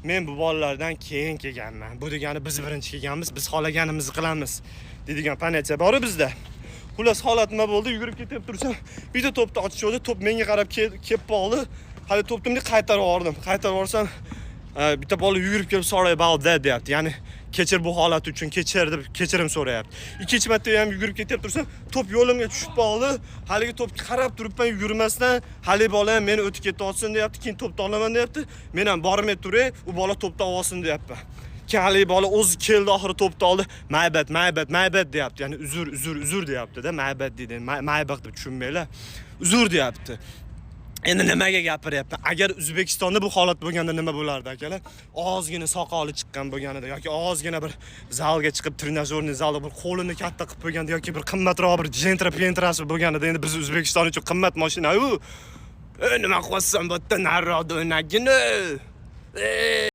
Men bu bolalardan keyin kelganman, bu degani biz birinchi kelganmiz, biz xohlaganimizni qilamiz deydigan понятие bor bizda. Xullas, holat nima bo'ldi? Yugurib ketyapti tursam, bitta to'pni otishuvdi, to'p menga qarab kelib qoldi. Hali to'pni bunday qaytarib yubordim. Qaytarib yuborsam, bitta bola yugurib kelib, "Sorry about that" deyapti, ya'ni kechir, bu holat uchun kechir deb kechirim so'rayapti. Ikkinchi marta ham yugurib ketyapti tursam, to'p yo'limga tushib qoldi. Haligi to'pga qarab turibman yugurmasdan. Haligi bola ham meni o'tib ketyapsin deyapti, keyin to'pni olaman deyapti. Men ham bormay turay, u bola to'pni olsin deyapman. Keyin haligi bola o'zi keldi, oxiri to'pni oldi. "My bad, my bad, my bad" deyapti, ya'ni uzr, uzr, uzr deyaptida. My bad deydi, maybach deb tushunmanglar, uzr deyapti. Endi nimaga gapiryapman? Agar O'zbekistonda bu holat bo'lganda nima bo'lardi, akalar? Ozgina soqoli chiqqan bo'lganida yoki ozgina bir zalga chiqib, тренажёрный zalda bir qo'lini katta qilib qo'yganda yoki bir qimmatroq bir Gentra pentrasi bo'lganida, endi biz O'zbekiston uchun qimmat mashina u. E, nima qilyapsan bu yerda, nariroqda o'ynagin? E.